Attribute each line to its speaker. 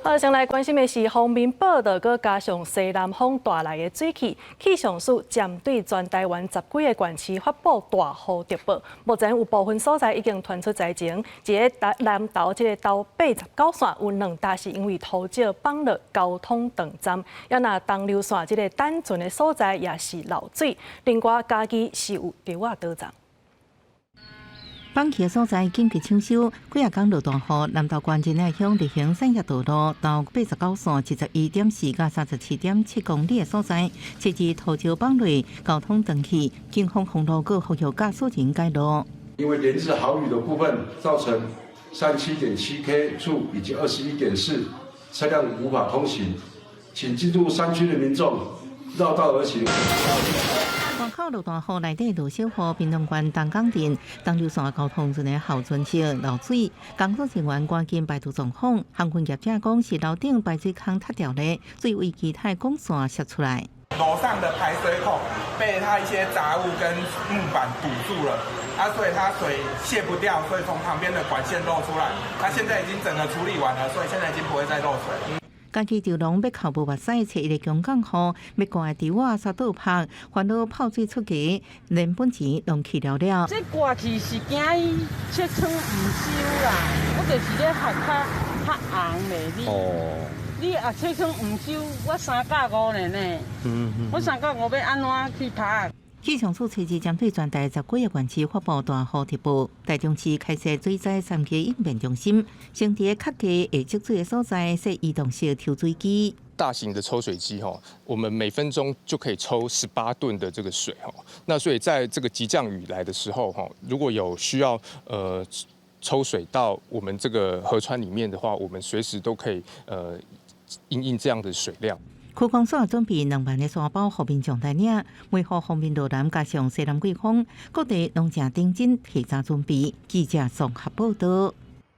Speaker 1: 好，先來關心的是鋒面報道，閣加上西南風帶來的水汽，氣象署針對全台灣十幾个縣市發布大雨特報。目前有部分所在已經傳出災情，佇个南投這个頭89線有兩搭是因為土石崩落，交通斷站。也若東流線這个單船的所在也是漏水。另外，嘉義是有柱仔倒叢。
Speaker 2: 崩起的所在緊急搶修，幾仔工落大雨，南投縣仁愛鄉例行產業道路到89線71.4到37.7公里的所在，設置土石崩落，交通斷去，警方封路閣呼籲駕駛人改路。
Speaker 3: 因為連日豪雨的部分，造成37.7 K 處以及21.4車輛無法通行，請進入山區的民眾繞道而行。
Speaker 2: 外口落大雨，內底落小雨，屏東縣東港鎮東流線交通陣咧後村線漏水，工作人員趕緊排除狀況。航運業者講是樓頂排水孔塌掉咧，水為其他管線瀉出來。
Speaker 4: 樓上的排水孔被它一些雜物跟木板堵住了，啊，所以它水泄不掉，所以從旁邊的管線漏出來。它現在已經整個處理完了，所以現在已經不會再漏水。
Speaker 2: 家己就攏欲哭無目屎，揣一个強降雨，欲蓋的柱仔煞倒拍，煩惱泡水出街，連本錢攏去了了。
Speaker 5: 這蓋去是驚伊車窗毋修啦，我就是咧學較較紅咧你。哦。你啊車窗毋修，我三甲五呢呢。我三甲五欲按怎去拍？
Speaker 2: 氣象署隨時針對全台十幾個縣市發布大雨特報，台中市開設水災三級應變中心，先佇較低會積水的所在設移動式抽水機。
Speaker 6: 大型的抽水機哈，我們每分鐘就可以抽18噸的這個水哈。那所以在這個急降雨來的時候哈，如果有需要抽水到我們這個河川裡面的話，我們隨時都可以因應這樣的水量。
Speaker 2: 區公所準備2萬个沙包，予民眾來領，維護鋒面落南加上西南季風，各地攏正認真提早準備。記者綜合報道。